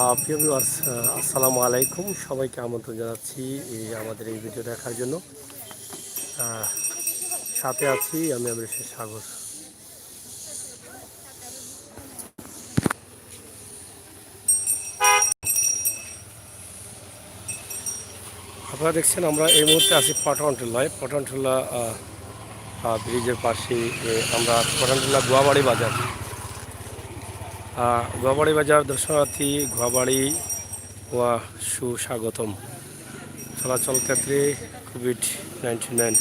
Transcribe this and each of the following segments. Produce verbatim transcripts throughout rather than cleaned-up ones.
আহ, প্রিয় ভিউয়ার্স, আহ, আসসালামু আলাইকুম। সবাইকে আমন্ত্রণ জানাচ্ছি এই আমাদের এই ভিডিও দেখার জন্য। আহ, সাথে আছি আমি, আমি শেখ সাগর। আপনারা দেখছেন, আমরা এই মুহূর্তে আছি পটনটুলায়। পটনটুলা, আহ, আহ, ব্রিজের পাশে, এ, আমরা আছি পটনটুলা গুয়াবাড়ি বাজার। আহ, গুয়াবাড়ি বাজার দর্শনার্থী, গুয়াবাড়ি ওয়া সুস্বাগতম। চলাচল ক্ষেত্রে কোভিড নাইনটি নাইন।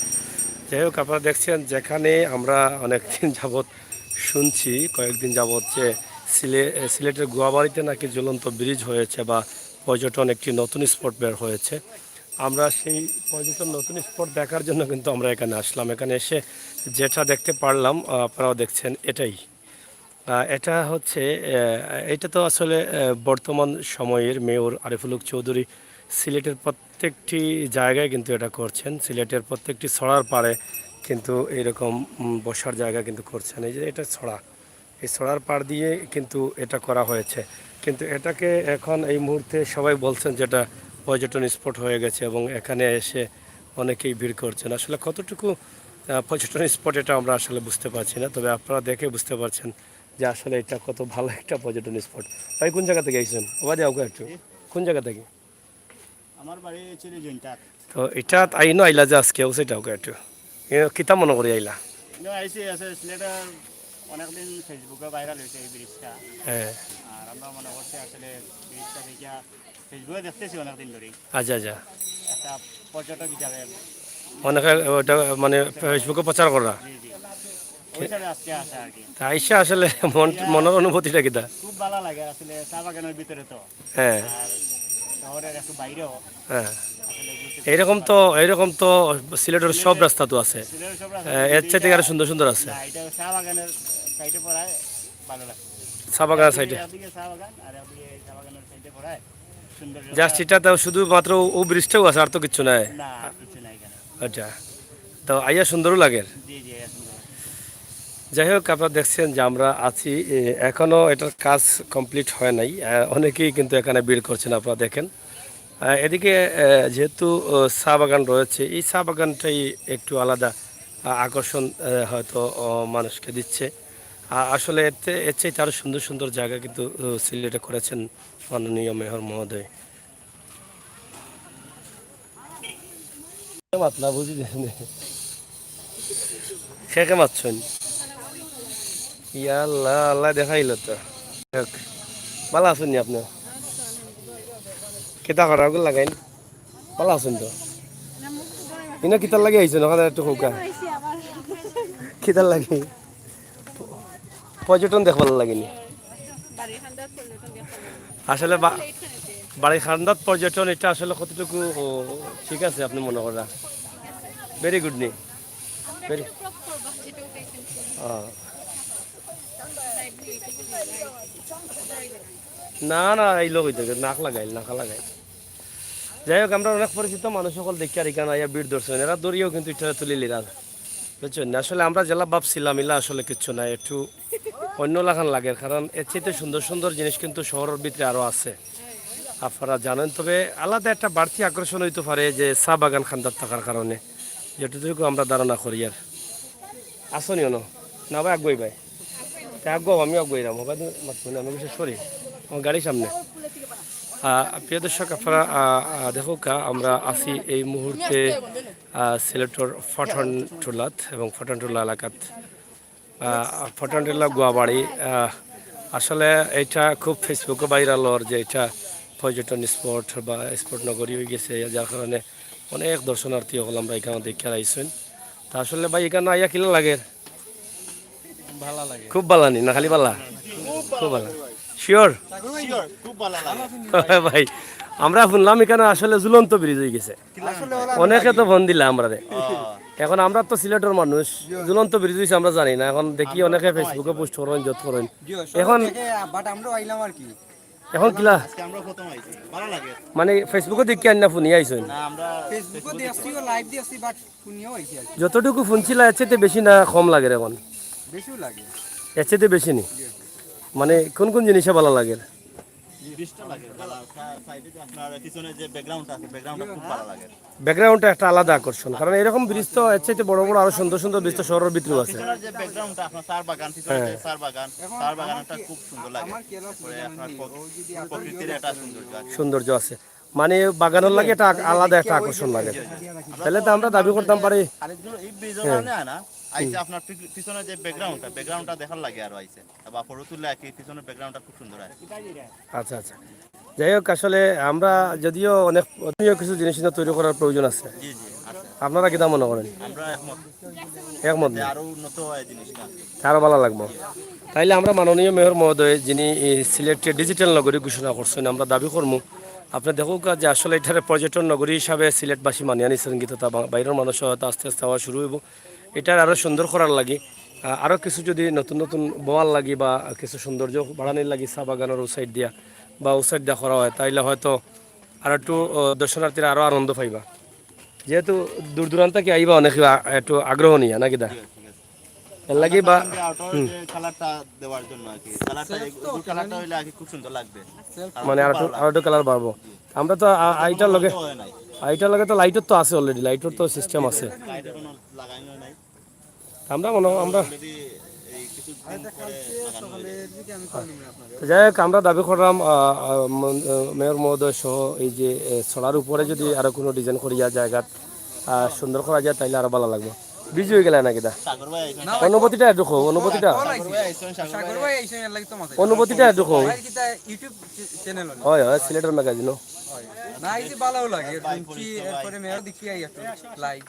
যাই হোক, আপনারা দেখছেন, যেখানে আমরা অনেকদিন যাবত শুনছি, কয়েকদিন যাবত যে সিলে-, সিলেটের গুয়াবাড়িতে নাকি ঝুলন্ত ব্রিজ হয়েছে বা পর্যটন একটি নতুন স্পট বের হয়েছে। আমরা সেই পর্যটন নতুন স্পট দেখার জন্য কিন্তু আমরা এখানে আসলাম। এখানে এসে যেটা দেখতে পারলাম, আহ, আপনারাও দেখছেন, এটাই। আহ, এটা হচ্ছে, আহ, এটা তো আসলে, আহ, বর্তমান সময়ের মেয়র আরিফুল হক চৌধুরী সিলেটের প্রত্যেকটি জায়গায় কিন্তু এটা করছেন। সিলেটের প্রত্যেকটি ছড়ার পাড়ে কিন্তু এরকম, উম, বসার জায়গা কিন্তু করছেন। এই যে এটা ছড়া, এই ছড়ার পাড় দিয়ে কিন্তু এটা করা হয়েছে। কিন্তু এটাকে এখন এই মুহূর্তে সবাই বলছেন যে এটা পর্যটন স্পট হয়ে গেছে এবং এখানে এসে অনেকেই ভিড় করছেন। আসলে কতটুকু, আহ, পর্যটন স্পট এটা আমরা আসলে বুঝতে পারছি না, তবে আপনারা দেখে বুঝতে পারছেন যে আসলে এটা কত ভালো একটা পর্যটন স্পট। ভাই, কোন জায়গা থেকে আইছেন? ওবা যাও একটু। কোন জায়গা থেকে? আমার বাড়ি ছিল জৈন্তাত। তো এটা আইনো আইলা যে আজকে, ও সেটাও একটু। এ, কিতা মনে করি আইলা? না, আইছি, আছে সিলেটের অনেকদিন Facebook-এ ভাইরাল হয়েছে এই ব্রিজটা। হ্যাঁ। আর আমরা মনে করছি আসলে ব্রিজটা দেখিয়া, Facebook-এ দেখতেছি অনেকদিন ধরেই। আচ্ছা, আচ্ছা। একটা পর্যটক হিসাবে। অনেকে ওটা মানে Facebook-এ প্রচার করা। জি, জি। ওই হিসাবে আজকে আসা আর কি। তা আইসা আসলে মন, ইয়া। মনের অনুভূতিটা কিতা? খুব ভালো লাগে আসলে চা বাগানের ভিতরে তো। হ্যাঁ। আর শহরের একটু বাইরেও হ্যাঁ। আসলে ঘুরতে এইরকম তো, এইরকম তো সিলেটের সব রাস্তা তো আছে। সিলেটের সব রাস্তা হ্যাঁ, এর কিন্তু চাইতে এটা আরো সুন্দর সুন্দর আছে। না, এটা চা বাগানের সাইডে পড়ায় ভালো লাগে। চা বাগানের একদিকে, সাইডে। একদিকে চা বাগান আর একদিকে চা বাগানের সাইডে পড়ায় সুন্দর জাস্ট জায়গা। এটা তো শুধুমাত্র ও ব্রিজটাও আছে, আর তো কিচ্ছু নাই। না, আর কিছু নাই এখানে। আচ্ছা, তো আইয়া সুন্দরও লাগে। জি, জি, আইয়া সুন্দর। যাই হোক, আপনারা দেখছেন যে আমরা আছি, এ, এখনো এটার কাজ কমপ্লিট হয় নাই। আহ, অনেকেই কিন্তু এখানে ভিড় করছেন, আপনারা দেখেন। আহ, এদিকে, আহ, যেহেতু, আহ, চা বাগান রয়েছে, এই চা বাগানটাই একটু আলাদা, আহ, আকর্ষণ, আহ, হয়তো, আহ, মানুষকে দিচ্ছে। আ-, আসলে এতে, এর চাইতে আরো সুন্দর সুন্দর জায়গা কিন্তু, আহ, সিলেটে করেছেন মাননীয় মেয়র মহোদয়। মাতলা বুঝি দেন। কে কে মাতছেন? ইয়া আল্লাহ, আল্লাহ দেখাইল তো। যাক, ভালা আছইন নি আপনে? কিতা করা ওগুলো লাগাইন? ভালা আছইন তো? ইনো কিতার লাগি আইছেন? ওখানে একটু কউক্কা। কিতার লাগি? পর্যটন দেখবার লাগি নি? আসলে বা-, বাড়ির খান্দাত পর্যটন এটা আসলে কতটুকু, ও, ঠিক আছে আপনি মনে করা? ভেরি গুড নি? ভেরি, আহ। না, না, এই লোক হইতে নাক লাগাইল, নাকা লাগাইল। যাই হোক, আমরা অনেক পরিচিত মানুষ সকল দেখি আর এখানে আইয়া ভিড় ধরছেন, এরা দৌড়িয়েও কিন্তু এটা তুলি লিরা, বুঝছেন? আসলে আমরা যেলা ভাবছিলাম, ইলা আসলে কিচ্ছু না, একটু অন্য লাখান লাগে, কারণ এর চাইতে সুন্দর সুন্দর জিনিস কিন্তু শহরের ভিতরে আরো আছে, আপনারা জানেন। তবে আলাদা একটা বাড়তি আকর্ষণ হইতে পারে যে চা বাগান খান্দাত থাকার কারণে, যেটুকু আমরা ধারণা করি। আর আসনি অনো? না ভাই, আগুয়াই ভাই। তা আগুয়াও, আমি আগুয়াইলাম। হবে তো মাতবো না, আমি বিশেষ করি। আমার গাড়ির সামনে। আহ, প্রিয় দর্শক, আপনারা, আহ, আহ, দেখউক্কা, আমরা আছি এই মুহূর্তে, আহ, সিলেটর পঠানটুলাত এবং পঠানটুলা এলাকাত। আহ, পঠানটুলা গুয়াবাড়ি, আহ, আসলে এটা খুব Facebook-ও ভাইরাল অর যে এটা পর্যটন স্পট বা স্পট নগরী হয়ে গেছে, যার কারণে অনেক দর্শনার্থী হকল আমরা এখানে দেখতে আইছেন। তা আসলে ভাই, এখানে আইয়া কিলা লাগে? ভালা লাগে। খুব ভালা নি, না খালি ভালা? খুব ভালা। শিওর? শিওর, খুব ভালা লাগে। ভাই, আমরা শুনলাম এখানে আসলে ঝুলন্ত ব্রিজ হয়ে গেছে। আসলে ওলা অনেকে তো ফোন দিলা আমরারে। ও। এখন আমরা তো সিলেটর মানুষ, ঝুলন্ত ব্রিজ হইছে আমরা জানি না। এখন দেখি আমরা অনেকে প্রথম Facebook-এ আইছি। পোস্ট করেন, যত করেন। জি, সব এখন দেখে, but আমরাও আইলাম আর কি। এখন কিলা? আজকে আমরা প্রথম আইছি। ভালা লাগে। মানে Facebook-ও দেখি আইন না, ফোনে আইছেন? না, আমরা Facebook-ও দেখছি, ও লাইভ দেখছি, but ফোনেও আইছি আর কি। যতটুকু ফোন ছিল, এর চাইতে বেশি না কম লাগে এখন? বেশিও লাগে। এর চাইতে বেশি নি? জি। মানে কোন কোন জিনিসে ভালা লাগে? ব্রিজটা লাগে ভালা, সাইডে যে আপনার পিছনে যে ব্যাকগ্রাউন্ডটা আছে, ব্যাকগ্রাউন্ডটা খুব ভালা লাগে। ব্যাকগ্রাউন্ডটা একটা আলাদা আকর্ষণ, কারণ এরকম ব্রিজ তো এর চাইতে বড় বড় আরো সুন্দর সুন্দর ব্রিজ তো শহরের ভিতরেও আছে। পিছনের যে ব্যাকগ্রাউন্ডটা আপনার চা বাগান, পিছনে হ্যাঁ। যে চা বাগান, চা বাগানটা খুব সুন্দর লাগে। তারপরে আপনার প্রক-, প্রকৃতির একটা সৌন্দর্য আছে। সৌন্দর্য আছে, মানে বাগানের লাগি এটা আলাদা একটা আকর্ষণ লাগে। তাহলে তো আমরা দাবি করতাম পারি। খালিদ ভাই, এই ব্রিজের হ্যাঁ। কারণে না, আইছে হুম। আপনার পি-, পিছনে যে ব্যাকগ্রাউন্ডটা, ব্যাকগ্রাউন্ডটা দেখার লাগি আরো আইছে। বা ফটো তুললে আর কি পিছনের ব্যাকগ্রাউন্ডটা খুব সুন্দর হয়। আচ্ছা, আচ্ছা। যাই হোক, আসলে আমরা যদিও অনেক, অনেক কিছু জিনিস কিন্তু তৈরি করার প্রয়োজন আছে। জি, জি, আছে। আপনারা কিতা মনে করেন? আমরা একমত। একমত এতে না? আরো উন্নত হয় জিনিসটা। আরো ভালা লাগবো। তাইলে আমরা মাননীয় মেয়র মহোদয়, যিনি এই সিলেটকে ডিজিটাল নগরী ঘোষণা করছেন, আমরা দাবি করমু, আপনি দেখুক যে আসলে এটারে পর্যটন নগরী হিসাবে সিলেটবাসী মানিয়া নিছেন, কিন্তু তা বা-, বাইরের মানুষ হয়তো আস্তে আস্তে আওয়া শুরু হইব। এটার আরো সুন্দর করার লাগি, আহ, আরো কিছু যদি নতুন নতুন বওয়ার লাগি বা কিছু সৌন্দর্য বাড়ানির লাগি চা বাগানের ও সাইড দিয়া বা ও সাইড দিয়া করা হয়, তাইলে হয়তো আর একটু, আহ, দর্শনার্থীরা আরো আনন্দ পাইবা। যেহেতু দূর দূরান্ত কি আইবা অনেকে আ-, একটু আগ্রহ নিয়া, নাকি দা? জি, ঠিক আছে। এর লাগি বা, সঙ্গে আউটার হুম। যে কালারটা দেওয়ার জন্য আর কি। কালারটা সেলফ এই তো ব্লু কালারটা হইলে আর কি খুব সুন্দর লাগবে। সেলফ আর মানে খুব আর একটু, ভালো আর একটু লাগবে। কালার বাড়বো। আমরা তো আ-, আ-, এইটার লগে, তো হয় নাই। এইটার লগে তো লাইটর তো আছে already, লাইটর তো সিস্টেম আছে। লাইটর কোনো লাগানো নাই। আমরা মনে হয় আমরা already এই কিছু দিন পরে লাগানো হবে। তো যাই হোক, আমরা দাবি করলাম, আহ, আহ, মন-, আহ, মেয়র মহোদয় সহ এই যে, এ, ছড়ার উপরে যদি আরো কোনো ডিজাইন করিয়া জায়গা, আহ, সুন্দর করা যায়, তাইলে আরো ভালা লাগবো। বিজি হয়ে গেলে নাকি দা? সাগর ভাই আইছেন। না, অনুভূতিটা একটু কও, অনুভূতিটা। কল আইছে। সাগর ভাই আইছেন, সাগর ভাই। অনুভূতিটা একটু কও। ভাই কিতা YouTube চ্যানেল হলো? হয়, হয়, সিলেটের ম্যাগাজিনও। হয়। না, এই যে ভালাও লাগে, ভাই শুনছি, পরিচিত ভাই। এরপরে মেয়র দেখি আই একটু লাইভ।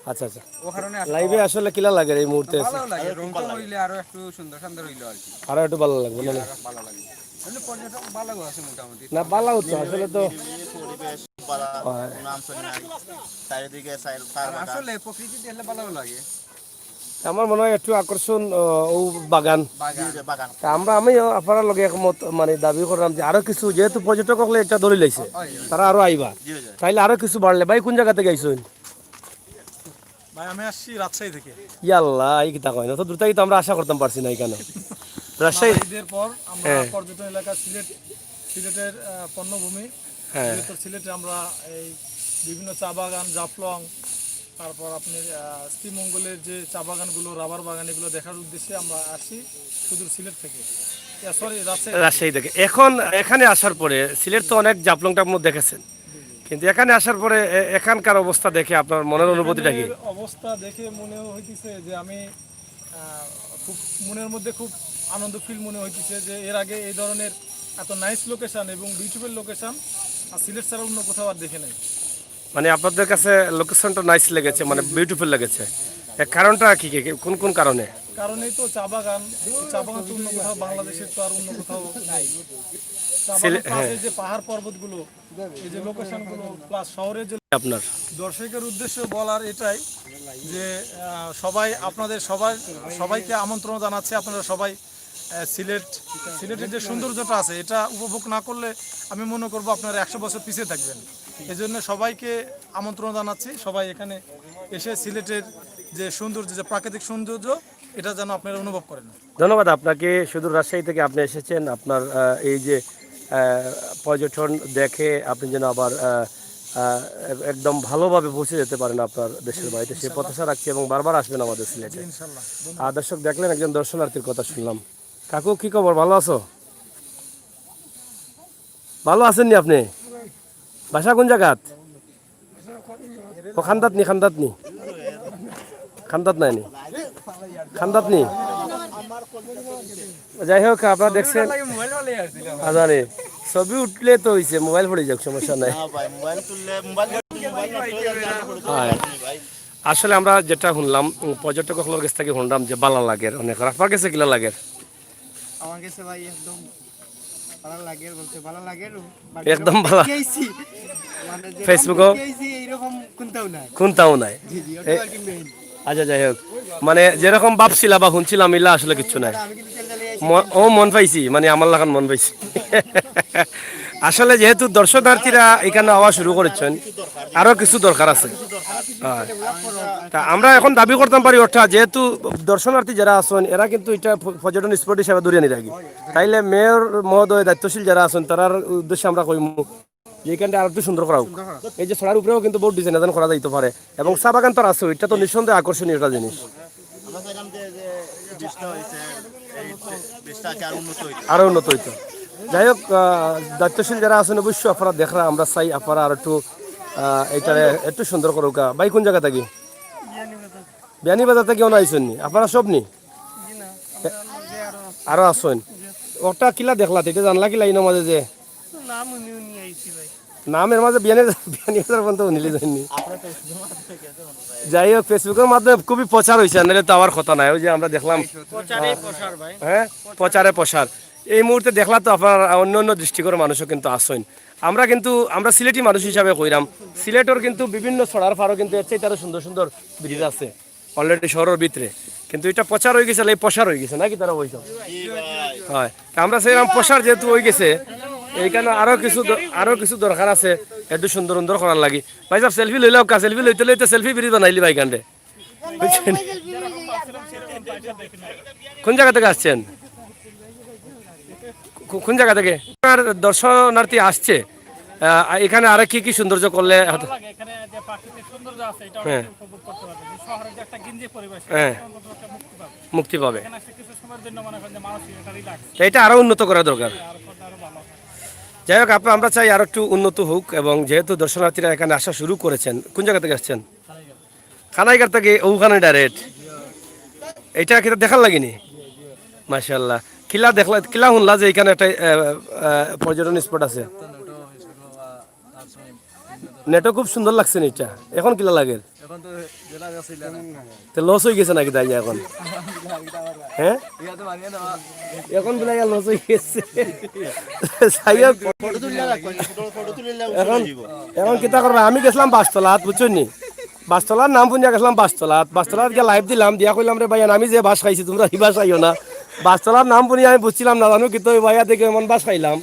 আচ্ছা, আচ্ছা। ও কারণে আসলে লাইভে আসলে কিলা লাগে এই মুহূর্তে? ভালাও লাগে, রং টং হইলে আরো একটু সুন্দর সুন্দর হইলো আর কি। আরো একটু ভালা লাগবে, না? আরো ভালা লাগে। এমনি পর্যটক ভালাও আছে মোটামুটি। না, ভালাও তো, আসলে তো নিরিবিলি পরিবেশ, পাড়া, হয়। নাম শুনি নাই। চারিদিকে চার, চার আর বাগান। আসলে প্রকৃতি দেখলে ভালাও লাগে। আমার মনে হয় একটু আকর্ষণ, আহ, ও বাগান। বাগান। জি, জি, বাগান। তা আমরা, আমিও আপনার লগে একমত, মানে, দাবি করলাম যে আরো কিছু, যেহেতু পর্যটক হকলে একটা ধরে লাইছে, হয়, হয়। তারা আরো আইবা। জি, জি। তাইলে আরো কিছু বাড়লে, ভাই, কোন জায়গা থেকে আইছেন? ভাই, আমি আসছি রাজশাহী থেকে। ইয়াল্লা, এই কিতা কয় না, তো দূর থেকে তো আমরা আশা করতাম পারছি না এখানে। রাজশাহী? না, ঈদের পর আমরা হ্যাঁ। পর্যটন এলাকা সিলেট, সিলেটের, আহ, পণ্যভূমি। হ্যাঁ। বৃহত্তর সিলেটে আমরা এই বিভিন্ন চা বাগান, জাফলং, তারপর আপনি, আহ, শ্রীমঙ্গলের যে চা বাগানগুলো, রাবার বাগান, এগুলো দেখার উদ্দেশ্যে আমরা আসছি সুদূর সিলেট থেকে। ইয়া, সরি, রাজশাহী থেকে। রাজশাহী থেকে। এখন এখানে আসার পরে সিলেট তো অনেক জাফলং টাফলং দেখেছেন, জি, জি। কিন্তু এখানে আসার পরে এ-, এখানকার অবস্থা দেখে আপনার মনের অনুভূতিটা কি? এখানের অবস্থা দেখে মনে হইতেছে যে আমি, আহ, খুব, মনের মধ্যে খুব আনন্দ ফিল মনে হইতেছে যে এর আগে এই ধরনের এত নাইস লোকেশন এবং বিউটিফুল লোকেশন আর সিলেট ছাড়া অন্য কোথাও আর দেখে নাই। মানে, আপনাদের কাছে লোকেশনটা নাইস লেগেছে, মানে, বিউটিফুল লেগেছে। এর কারণটা কি, কি, কি, কোন কোন কারণে? কারণ এই তো চা বাগান, চা বাগান তো অন্য কোথাও, বাংলাদেশের তো আর অন্য কোথাও নাই। চা বাগান সিলে-, plus হ্যাঁ। এই যে পাহাড় পর্বতগুলো, এই যে লোকেশনগুলো, plus শহরের যে আপনার দর্শকের উদ্দেশ্যে বলার এটাই যে, আহ, সবাই, আপনাদের সবার, সবাইকে আমন্ত্রণ জানাচ্ছি, আপনারা সবাই আহ, সিলেট, সিলেটের যে সৌন্দর্যটা আছে, এটা উপভোগ না করলে আমি মনে করব আপনারা একশো বছর পিছিয়ে থাকবেন। এই জন্য সবাইকে আমন্ত্রণ জানাচ্ছি, সবাই এখানে এসে সিলেটের যে সৌন্দর্য, যে প্রাকৃতিক সৌন্দর্য, এটা যেন আপনারা অনুভব করেন। ধন্যবাদ আপনাকে। সুদূর রাজশাহী থেকে আপনি এসেছেন, আপনার, আহ, এই যে, আহ, পর্যটন দেখে আপনি যেন আবার, আহ, আহ, একদম ভালোভাবে পৌঁছে যেতে পারেন আপনার দেশের বাড়িতে, সেই ইনশাল্লাহ। প্রত্যাশা রাখছি এবং বারবার আসবেন আমাদের সিলেটে। জি, ইনশাল্লাহ। ধন্যবাদ। আর দর্শক দেখলেন একজন দর্শনার্থীর কথা শুনলাম। কাকু, কি খবর? ভালো আছো? ভালো আছেন নি আপনি? বাসা কোন জায়গাত? ও, খান্দাত নি, খান্দাত নি। খান্দাত নাই নি? খান্দাত নি? যাই হোক, আপনারা দেখছেন। আজানে। ছবি উঠলে তো হইছে, মোবাইল পড়ে যাক, সমস্যা নাই। না ভাই, মোবাইল তুললে, মোবাইল, মোবাইল নষ্ট হয়ে যাবে। হ্যাঁ। ভাই। আসলে আমরা যেটা শুনলাম, উম, পর্যটক সকলের কাছ থেকে শুনলাম যে ভালা লাগের অনেক। আর আপনার কাছে কিলা লাগের? আমার কাছে ভাই একদম ভালা লাগের বলতে ভালা লাগের, but একদম এরকম ভালা। দেখে আইছি, মানে যেরকম Facebook-ও? দেখে আইছি এইরকম কোনটাও নাই। কোনটাও নাই। জি, জি, ওটা এ, আর কি মেইন। আচ্ছা, যাই হোক, মানে যেরকম ভাবছিলা বা শুনছিলাম, ইলা আসলে কিচ্ছু নাই। আমি কিন্তু তেল জ্বালিয়ে ম-, ও মন পাইছি, মানে আমার লাখান মন পাইছি। আসলে যেহেতু দর্শনার্থীরা এখানে আওয়া শুরু করেছেন, আরো কিছু দরকার আছে। হ্যাঁ। তা আমরা এখন দাবি করতাম পারি, অর্থাৎ যেহেতু দর্শনার্থী যারা আছেন, এরা কিন্তু এটা প-, পর্যটন স্পট হিসাবে ধরিয়া নিয়ে থাকি। তাইলে মেয়র মহোদয় দায়িত্বশীল যারা আছেন, তারার উদ্দেশ্যে আমরা কইমু যে এখানটা আর একটু সুন্দর করা হোক। এই যে ছড়ার উপরেও কিন্তু বহুত ডিজাইন করা যাইতে পারে, এবং চা বাগান তো আছে, ওইটা তো নিঃসন্দেহে আকর্ষণীয় একটা জিনিস। আমরা চাইলাম যে, যে ব্রিজটা হইছে, এই ব্রিজটা কি আর উন্নত হইতো? আরো উন্নত হইতো। যাই হোক, আহ, দায়িত্বশীল যারা আছেন অবশ্যই আপনারা দেখরা, আমরা চাই আপনারা আর একটু, আহ, এইটারে একটু সুন্দর করুক। ভাই কোন জায়গা থাকি? বিয়ানীবাজার থাকি অনো আইছেন নি? আপনারা সব নি? আরো আছেন? ওটা কিলা দেখলা, এটা জানলা কিলা ইনোর মাঝে যে? নাম উনি উনি আইছি ভাই। নামের মাঝে বিয়ানীবাজার, বিয়ানীবাজার পর্যন্ত উনিলে যাননি। যাই হোক, ফেসবুকের মাধ্যমে খুবই প্রচার হইছে, নাহলে তো আমার কথা নাই। ওই যে আমরা দেখলাম, প্রচারে প্রসার ভাই। হ্যাঁ, প্রচারে প্রসার। এই মুহূর্তে দেখলা তো আপনার অন্য অন্য ডিস্ট্রিক্টের মানুষও কিন্তু আছেন। আমরা কিন্তু, আমরা সিলেটি মানুষ হিসাবে কইরাম, সিলেটের কিন্তু বিভিন্ন ছড়ার পাড়ও কিন্তু এর চাইতে আরো সুন্দর সুন্দর ব্রিজ আছে অলরেডি শহরের ভিতরে, কিন্তু এটা প্রচার হয়ে গেছে, এই প্রসার হয়ে গেছে নাকি তারা বলতো? হয়, তা আমরা চাইলাম প্রসার যেহেতু হয়ে গেছে, এইখানে আরো কিছু দ-, আরো কিছু দরকার আছে, একটু সুন্দর সুন্দর করার লাগি। ভাই সাহেব, সেলফি লইলাও কা, সেলফি লইতে লইতে সেলফি ব্রিজ বানাইলি ভাই কাণ্ডে। বুঝছেন? কোন জায়গা থেকে আসছেন? কো-, কোন জায়গা থেকে? আপনার দর্শনার্থী আসছে, আহ, এখানে আরো কি কি সৌন্দর্য করলে হয়তো? ভালো লাগে, এখানে যে প্রাকৃতিক সৌন্দর্য আছে, এটা হ্যাঁ। অনেকে উপভোগ করতে পারবে। যে শহরের যে একটা গিঞ্জি পরিবেশ, হ্যাঁ। এটা অন্তত একটা মুক্তি পাবে। মুক্তি পাবে। এখানে আসলে কিছু সময়ের জন্য মনে করেন যে মানসিক একটা রিল্যাক্স। তো এটা আরো উন্নত করা দরকার। আরো করলে আরো ভালো হয়। যাই হোক, আপা, আমরা চাই আরো একটু উন্নত হোক, এবং যেহেতু দর্শনার্থীরা এখানে আসা শুরু করেছেন, কোন জায়গা থেকে আসছেন? কানাইঘাট থেকে ওখানে ডাইরেক্ট। এটা কিতা দেখার লাগি নি? মাশাআল্লাহ। কিলা দেখলা, কিলা শুনলা যে এখানে একটা, আহ, আহ, পর্যটন স্পট আছে? নেটও খুব সুন্দর লাগছে নি এটা। এখন কিলা লাগে? এখন তো যেটা গেছিল না। তো লস হয়ে গেছে নাকি তাই এখন? হ্যাঁ? ইয়া তো মানিয়ে নেওয়া। এখন বলে ইয়া লস হয়ে গেছে। যাই হোক, ফটো তুললে রাখো, ফটো, ফটো তুললে এখন, এখন কিতা করবা? আমি গেছিলাম বাসতলাত, বুঝছো নি? বাসতলার নাম শুনিয়া গেছিলাম বাসতলাত। বাসতলাত গিয়া লাইভ দিলাম, দিয়া কইলাম, "রে ভাই, আমি যে বাস খাইছি, তোমরা এই বাস খাইও না।" বাসতলার নাম শুনিয়া আমি বুঝছিলাম না, জানো কি তো, ওই ভাইয়া দেখে এমন বাস খাইলাম।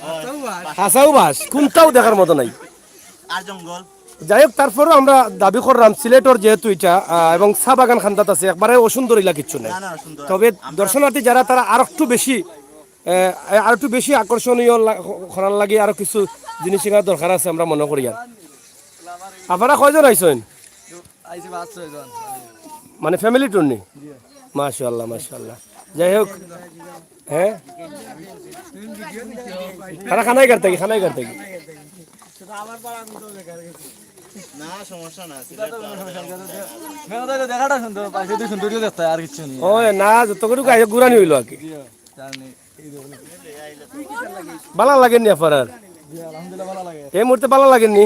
হাসাও বাস, কোনটাও দেখার মতো নাই। আর জঙ্গল। যাই হোক, তারপরও আমরা দাবি করলাম, সিলেটর যেহেতু এটা, আহ, এবং চা বাগান খান্দাত আছে, একবারে অসুন্দর ইলা কিচ্ছু নাই। না, না, সুন্দর তবে আছে। আমরা দর্শনার্থী যারা, তারা আর একটু বেশি, আহ, আর একটু বেশি আকর্ষণীয় লা-, করার লাগি আরো কিছু জিনিস এখানে দরকার আছে, আমরা মনে করি। আর আপনারা কয়জন আইছেন? আইছি পাঁচ ছয় জন। মানে ফ্যামিলি ট্যুর নি? জি। মাশাআল্লাহ, মাশাআল্লাহ। যাই হোক, হ্যাঁ? তারা কানাইঘাট থাকি, কানাইঘাট থাকি। না, সমস্যা না, সিলেট তো আমাদের মেঘালয় দেখাটা সুন্দর, পাশে তো সৌন্দর্য দেখতে হয়, আর কিচ্ছু নেই। ও না, যত করে আগে ঘুরানি হইলো আর কি। জি, জানি। ভালা লাগেনি আপনার? জি, আলহামদুলিল্লাহ, ভালা লাগে। এই মুহূর্তে ভালা লাগেনি?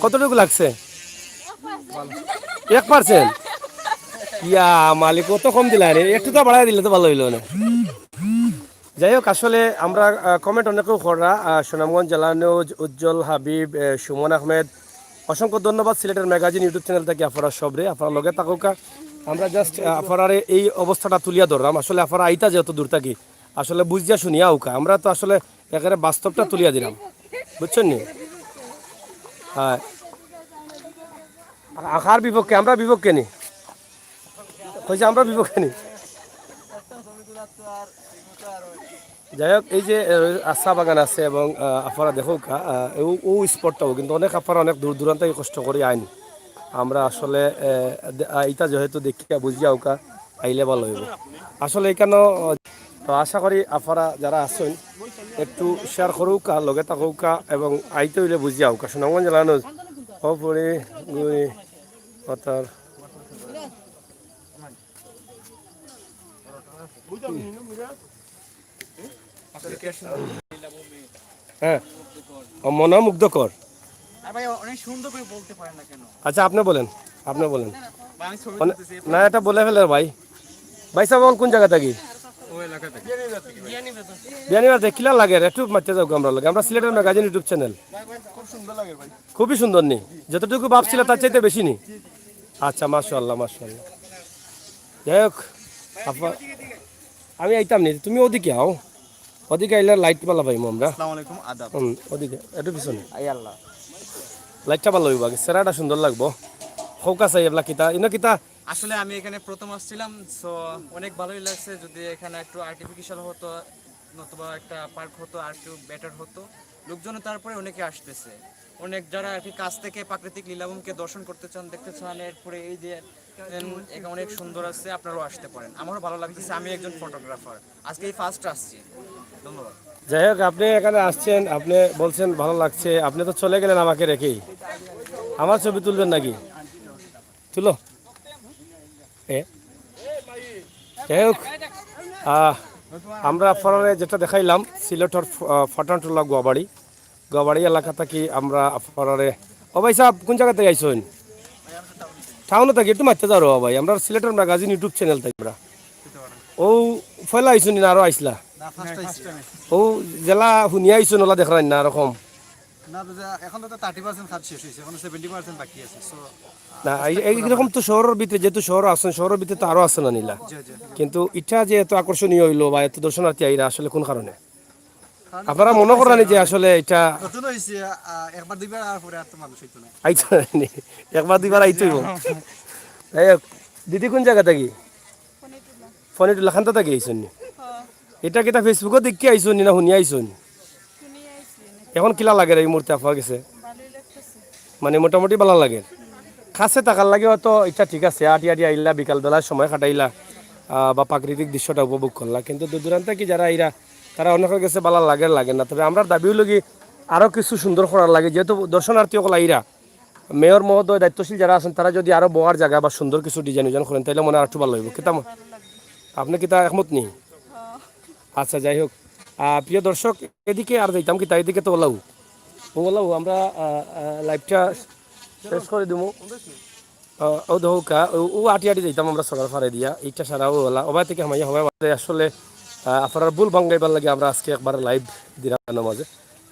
কতটুকু লাগছে? এক পার্সেন্ট। ইয়া মালিক, কত কম দিলা রে, একটু তো বাড়াই দিলে তো ভালো হইলো না। যাই হোক, আসলে আমরা, আহ, কমেন্ট অনেকেও কররা, আহ, সুনামগঞ্জ জেলা নিউজ, উজ্জ্বল হাবিব, আহ, সুমন আহমেদ, অসংখ্য ধন্যবাদ সিলেটের ম্যাগাজিন YouTube চ্যানেল থাকি আপনারা সবরে, আপনারা লগে থাকুকা। আমরা জাস্ট, আহ, আপনারারে এই অবস্থাটা তুলিয়া ধরলাম, আসলে আপনারা আইতা যেহেতু দূর থাকি, আসলে বুঝিয়া শুনিয়া আউকা, আমরা তো আসলে একেবারে বাস্তবটা তুলিয়া দিলাম, বুঝছেন নি? হ্যাঁ, আ-, কার বিপক্ষে? আমরা বিপক্ষে নি, কইছে আমরা বিপক্ষে নি। যাই হোক, এই যে, এ, চা বাগান আছে এবং, আ, আপনারা দেখউক্কা, আ, ও, ও স্পটটাও কিন্তু অনেক আপনারা অনেক দূর দূরান্ত থেকে কষ্ট করি আইন। আমরা আসলে, এ, দে-, আ, ইটা যেহেতু দেখিয়া বুঝিয়া আউক্কা, আইলে ভালো হইব। আসলে এখানেও, আ, তো আশা করি আপনারা যারা আছেন একটু শেয়ার করউক্কা, লগে থাকউক্কা এবং আইতে হইলে বুঝিয়া আউক্কা। সুনামগঞ্জ জেলা নিউজ, ও পুরি, গুই, পাতার। হ্যাঁ। ও, মনোমুগ্ধকর। আর ভাই অনেক সুন্দর করে বলতে পারেন না কেন? আচ্ছা, আপনি বলেন, আপনি বলেন। ভাই, আমি ছবি মানে, তুলতেছি। না, এটা বলে ফেলে ভাই। ভাই সাহেব, কোন জায়গা থাকি? ও এলাকা থেকে। বিয়ানীবাজার। কিলা লাগে? একটু মারতে যাও আমরা লগে। আমরা সিলেটের ম্যাগাজিন YouTube চ্যানেল। খুব সুন্দর লাগে ভাই। খুবই সুন্দর নি? যতটুকু ভাবছিল তার চাইতে বেশি নি? আচ্ছা, মাশাআল্লাহ, মাশাআল্লাহ। যাই হোক, আপা-, আমি আইতাম নি, তুমি ওদিকে আও, ওদিকে আইলে লাইট বালা পাইমু আমরা। আসসালামু আলাইকুম, আদাব। হুম, ওদিকে একটু পিছনে। আই আল্লাহ। লাইটটা বালা অইবো, আগে চেহারাটা সুন্দর লাগবো। হৌকা চাই এবলা কিতা, ইনো কিতা? আসলে আমি এখানে প্রথম আসছিলাম, সো অনেক ভালোই লাগছে। যদি এখানে একটু আর্টিফিশিয়াল হতো, নতুবা একটা পার্ক হতো, আর একটু বেটার হতো। লোকজন তারপরে অনেকে আসতেছে, অনেক যারা আর কি কাছ থেকে প্রাকৃতিক লীলাভূমিকে দর্শন করতে চান, দেখতে চান। এরপরে এই যে এন-, এখানে অনেক সুন্দর আছে, আপনারাও আসতে পারেন। আমারও ভালো লাগতেছে, আমি একজন ফটোগ্রাফার, আজকে এই ফার্স্ট আসছি। ধন্যবাদ। যাই হোক, আপনি এখানে আসছেন, আপনি বলছেন ভালো লাগছে, আপনি তো চলে গেলেন আমাকে রেখেই। আমার ছবি তুলবেন নাকি? তুলো। এ, যাই হোক, আহ, আমরা আপনারারে যেটা দেখাইলাম সিলেটর ফ-, আহ, ফাটানটুলা গুয়াবাড়ি, গুয়াবাড়ি এলাকা থাকি আমরা আপনারারে। ও ভাই সাহেব, কোন জাগা থাকি আইছইন? টাউনো থাকি, একটু মাতিয়া যাও রে ভাই, আমরা সিলেটর ম্যাগাজিন YouTube চ্যানেল থাকি আমরা। ও পয়লা আইছইন না আরো আইছলা? না, ফার্স্ট আইছি। ও যেলা হুনিয়া আইছইন ওলা দেখরাইন না এরকম? না, বুঝা, এখন তো থার্টি পার্সেন্ট কাজ শেষ হয়েছে, এখন সেভেন্টি পার্সেন্ট বাকি আছে। So, না, এই, এই রকম তো শহরের ভিতরে, যেহেতু শহর আছেন, শহরের ভিতরে তো আরো আছে না নীলা। জি, জি। কিন্তু এটা যে এত আকর্ষণীয় হইলো বা এত দর্শনার্থী আইরা, আসলে কোন কারণে? কারণ আপনারা মনে করেন যে আসলে এটা নতুন হইছে, আহ, একবার দুইবার আর পরে আর তো মানুষ হইতো না। আইতো না নি? একবার দুইবার আইতো হইবো। যাই হোক, দিদি কোন জাগা থাকি? ফনিটুলা। ফনিটুলা খান্তা থাকি আইছইন নি? হ্যাঁ। এটা কিতা Facebook-ও দেখি আইছইন নি না হুনি আইছইন নি? হুনি আইছি। এখন কিলা লাগে এই মুহূর্তে আপনার গেছে? ভালোই লাগতেছে। মানে মোটামুটি ভালা লাগে। কাছে থাকার লাগি হয়তো এটা ঠিক আছে, আটি আটি আইলা, বিকাল বেলার সময় কাটাইলা, আহ, বা প্রাকৃতিক দৃশ্যটা উপভোগ করলা, কিন্তু দূর দূরান্ত কি যারা আইরা, তারা অনেকের গেছে ভালা লাগে, লাগে না। তবে আমরার দাবি হইলো কি, আরো কিছু সুন্দর করার লাগি, যেহেতু দর্শনার্থী অকল আইরা, মেয়র মহোদয় দায়িত্বশীল যারা আছেন, তারা যদি আরো বওয়ার জাগা বা সুন্দর কিছু ডিজাইন উজাইন করেন, তাইলে মনে হয় আরো একটু ভালা হইবো। কিতা ম-, আপনি কিতা একমত নি? আচ্ছা, যাই হোক, আহ, প্রিয় দর্শক, এদিকে আর যাইতাম কিতা, এদিকে তো ওলাও, ও ওলাও, আমরা, আহ, আহ, লাইভটা শেষ করে দিমু। আহ, ও দেখো কা, ও, ও আটি আটি যাইতাম আমরা সকাল ফারে দিয়া, এইটা সারা ও ওলা, ওবায় থেকে হামাইয়া হবায় বাদে আসলে, আহ, আপনারার ভুল ভাঙ্গাইবার লাগি আমরা আজকে একবার লাইভ দিলাম মাঝে।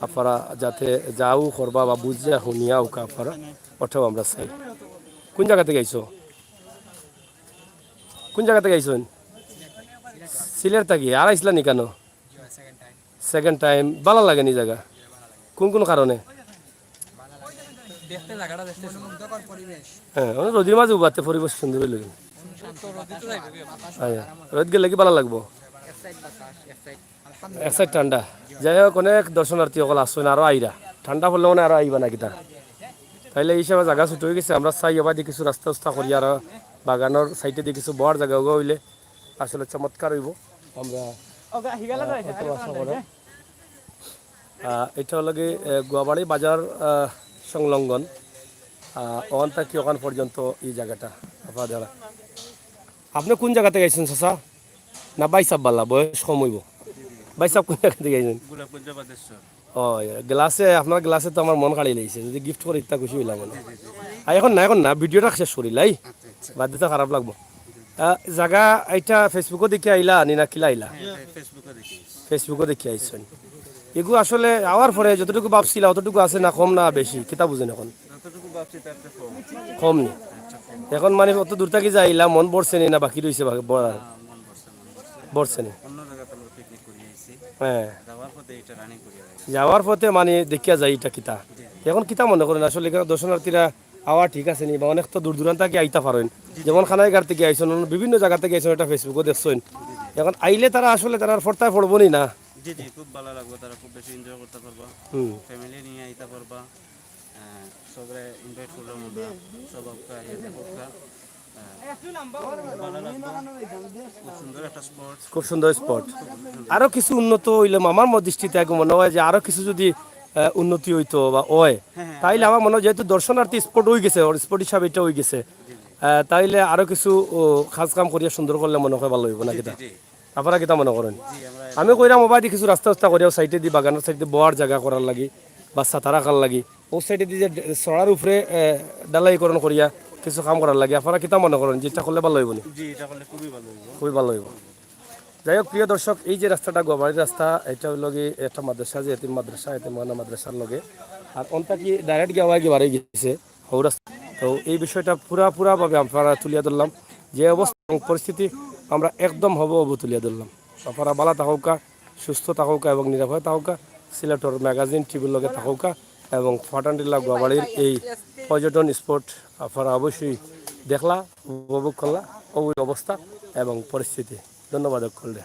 আপনারা যাতে যাও করবা বা বুঝিয়া হুনিয়া উকা আপনারা, ওটাও আমরা চাই। কোন জাগা থাকি আইছো? কোন জাগা থাকি আইছইন? সিলেট থাকি। আর আইছলা নি কেন? Second time. ভালা লাগে নি জাগা? কোন কোন কারণে? দেখতে জাগাটা দেখতে সুন্দর। হ্যাঁ, মানে রোদির মাঝে উবাতে পরিবেশ সুন্দর হইল। তো রোদে তো যাইবো কি? আচ্ছা, রোদ গেলে কি ভালা লাগবো? এক সাইড বাতাস, এক সাইড এক সাইড ঠান্ডা। যাই হোক, অনেক দর্শনার্থী অকল আছইন, আরো আইরা। ঠান্ডা পড়লে মানে আরো আইবা না কিতা? তাইলে এই হিসাবে জাগা ছুটি হয়ে গেছে। আমরা চাই এবার দিয়ে কিছু রাস্তা উস্তা করি আর বাগানোর সাইডে দিয়ে কিছু বওয়ার জাগা ওগা হইলে আসলে চমৎকার হইব। আমরা, আহ, অত আশা করে। আহ, এটা হলো কি, আহ, গুয়াবাড়ি বাজার, আহ, সংলগ্ন। আহ, ওখান থাকি ওখান পর্যন্ত এই জায়গাটা। আপনারা, আপনি কোন জায়গা থেকে আইছেন, চাচা? না, ভাই সাহেব বালা, বয়স কম হইব। ভাই সাহেব কোন জায়গা থেকে আইছেন? গোলাপগঞ্জ বাদেশ্বর। ও, গ্লাসে, আপনার গ্লাসে তো আমার মন কাড়ি লাইছে। যদি গিফট করে, ইত্যা খুশি হইলাম মানে। আর এখন না, এখন না, ভিডিওটা শেষ করি লাই। বাদ দিতে খারাপ লাগবো। আহ, জাগা এটা Facebook-ও দেখে আইলা, নি না কিলা আইলা? হ্যাঁ, এটা Facebook-ও দেখি। Facebook-ও দেখে আইছেন। এগু আসলে আওয়ার পরে যতটুকু ভাবছিলা, অতটুকু আছে না, কম না বেশি? কিতা বুঝেন এখন? যতটুকু ভাবছি, তার চেয়ে কম। কম নি? এখন মানে অত দূর থাকি যাইলা, মন ভরছে নি না বাকি রইছে বা-, ভরার? না, মন ভরছে না, মন ভরছে না। ভরছে নি? অন্য জায়গাতে আমরা পিকনিক করি আইছি। হ্যাঁ। যাওয়ার পথে এটা রানিং করি আইছি। যাওয়ার পথে মানে দেখিয়া যাই এটা কিতা। জি, জি। এখন কিতা মনে করেন আসলে এখানে দর্শনার্থীরা আওয়া ঠিক আছে নি? বা অনেক তো দূর দূরান্ত থাকি আইতা পারেন। জি, জি। যেমন খানাইঘাট থেকে আইছেন, অন্য বিভিন্ন জায়গা থেকে আইছেন, এটা Facebook-ও দেখছেন। জি, জি। এখন আইলে তারা আসলে তারার ফর্তায় পড়বো নি না? জি, জি, খুব ভালা লাগবো, তারা খুব বেশি এনজয় করতা পারবা। হুম। ফ্যামিলি নিয়া আইতা পারবা। আহ, সবরে ইনভাইট করলাম আমরা, সব আপনারা আইয়া দেখউক্কা। আহ, ভালা লাগবো। খুব সুন্দর একটা স্পট। খুব সুন্দর স্পট। আরো কিছু উন্নত হইলে আমার মত দৃষ্টিতে আগে মনে হয় যে আরো কিছু যদি, আহ, উন্নতি হইতো বা হয়, হ্যাঁ, হ্যাঁ, তাইলে হ্যাঁ। আমার মনে হয় যেহেতু দর্শনার্থী স্পট হয়ে গেছে, ওর স্পট হিসাবে এটা হয়ে গেছে, জি, জি। আহ, তাইলে আরো কিছু, ও, কাজ কাম করিয়া সুন্দর করলে মনে হয় ভালো হইব না জি, কিতা? জি, জি। আপনারা কিতা মনে করেন? জি, আমরা আমি কইরাম ওবায়দি কিছু রাস্তা উস্তা করিয়া সাইডে দি, বাগানের সাইডে বওয়ার জায়গা করার লাগি, বাচ্চা তারা খার লাগি, ও সাইডে দি যে চড়ার উপরে, এ, ঢালাইকরণ করিয়া কিছু কাম করার লাগি। আপনারা কিতা মনে করেন যে এটা করলে ভালো হইব নি? জি, এটা করলে খুবই ভালো হইব। খুবই ভালো হইব। যাই হোক, প্রিয় দর্শক, এই যে রাস্তাটা গোয়াবাড়ির রাস্তা, এটা হইল গিয়ে একটা মাদ্রাসা, যে এতিম মাদ্রাসা, এতিমখানা মাদ্রাসার লগে। আর অনটা কি ডাইরেক্ট গিয়া ওয়াই গিয়ে বাড়ি গেছে। হৌরাস। তো এই বিষয়টা পুরা পুরাভাবে আমরা তুলিয়া ধরলাম, যে অবস্থা এবং পরিস্থিতি আমরা একদম হবহু তুলিয়া ধরলাম। আপনারা ভালা থাকউক্কা, সুস্থ থাকউক্কা এবং নিরাপদে থাকউক্কা। সিলেটর ম্যাগাজিন টিভির লগে থাকউক্কা এবং পাঠানটিলা গুয়াবাড়ির এই পর্যটন স্পট আপনারা অবশ্যই দেখলা, উপভোগ করলা, ওই অবস্থা এবং পরিস্থিতি। ধন্যবাদ সকলরে।